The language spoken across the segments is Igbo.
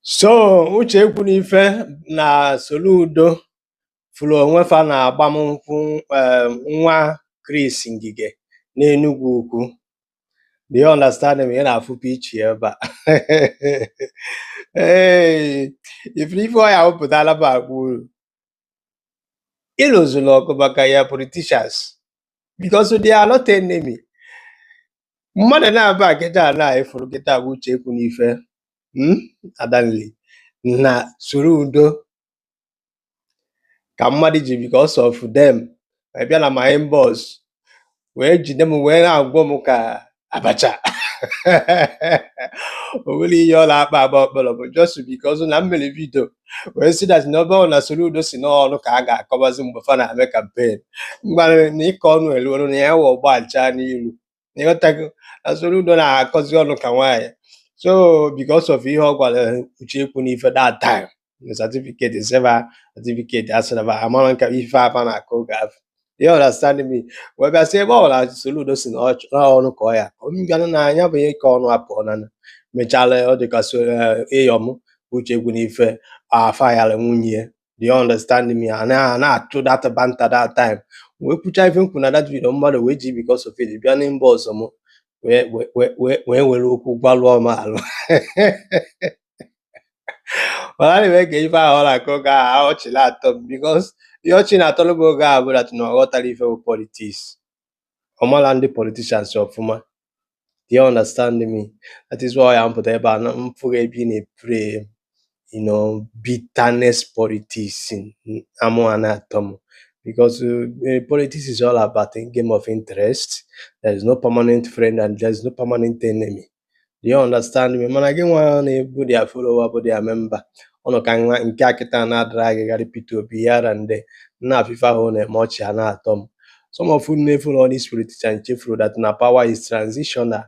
So Uche Ekwunife na Soludo fụrụ onwe fa na agbamnkwụ nwa Chris Ngige n'Enugwu Ukwu. Do you understand me? Ị na-afụ picture ebe a. Ee, ifuru ife ọ ya wepụtala bụ agwa uru. Ịlụzụlụ ọgụ maka ya politicians because they are not enemy. Mmadụ na-aba kịta na ifuru kịta bụ Uche Ekwunife, Adanli na Soludo ka mmadụ ji because of them wee bịa na my inbox wee jide m wee na-agwọ m ka abacha. O nwere ihe ọ na-akpa agba ọkpọrọ bụ just because na m mere video wee sị that na ọ bụrụ na Soludo si n'ọnụ ka a ga-akọbazi mgbe fa na-eme campaign mgbanụ na ịkọ ọnụ eruolu na ya wụ ọgbacha n'ilu. Ịghọtago na Soludo na-akọzi ọnụ ka nwaanyị. So because of ihe ọ gwara Uche Ekwunife that time, the certificate seva certificate asịrị ba amara nka ife afa na-akọ oge afọ. You understand me? Wee bịa sị ebe ọ bụla Soludo si na ọnụ ka ọ ya m bịanụ na anya bụ ịkọ ọnụ apụọ na mechala ọ dịka so ịyọm Uche Ekwunife afa yara nwunye ya. Do you understand me? A na-atụ that banter that time wee kwucha ife m kwuru na that video, mmadụ wee ji because of it bịa n'inbox m wee wee wee wee were okwu gbalụọ m alụ. Mana ana m ege ife ahụ ọ na-akọ oge ahụ, ọchị na-atọ m because ihe ọchị na-atọrọ m oge ahụ bụ that na ọ ghọtara ife bụ politics, ọ mara ndị politicians ọfụma. Do you understand me? That is why m pụta ebe a na m fụrụ ebe ị na-epray bitterness politics, amụ a na-atọ m because politics is all about a game of interest. There is no permanent friend and there is no permanent enemy. Do you understand me? Mana gị nwa na-ebu their follower bụ their member ụnụ ka nwa nke a kịta na-adara agịgharị Peter Obi ya and there na-afụ ife ahụ ọ na-eme, ọchị a na-atọ m. Some of unu na-efollow all these politicians chefuru that na power is transitional.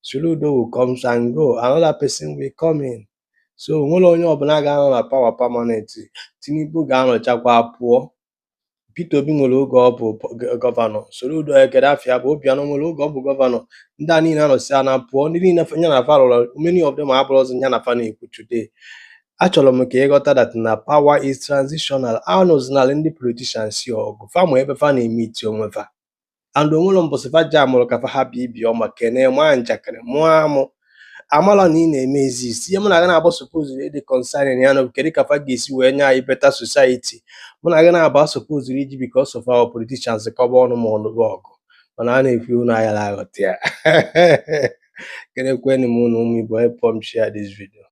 Soludo will come and go, another person will come in. So onwere onye ọbụla ga-anọ na power permanent. Tinubu ga-anọchakwa pụọ. Peter Obi nwere oge ọ bụ governor. Soludo, Gaddafi bụ Obianọ nwere oge ọ bụ governor. Ndị a niile anọsịa na pụọ, ndị niile ya na fa rụrụ, many of them abụrụzi ya na fa na-ekwu today. Achọrọ m ka ịghọta that na power is transitional. Anụzinala ndị politicians ọgụ fa ma ebe fa na-emeti onwe fa and onwere mbọsị fa ji amụrụ ka fa hapụ ibi ọma kene maa njakịrị mụọ amụ amala na ị na-eme exist. Ihe mụ na gị na-abụ suppose ịdị concerning ya na kedu ka fa ga-esi wee nye anyị better society. Mụ na gị na-abụ suppose iji because of our politicians kọba ọnụ ma ọnụbe ọgụ, mana a na-ekwu unu aghara aghọta ya. Kenekwenụ m unu ụmụ Igbo. Help m share this video.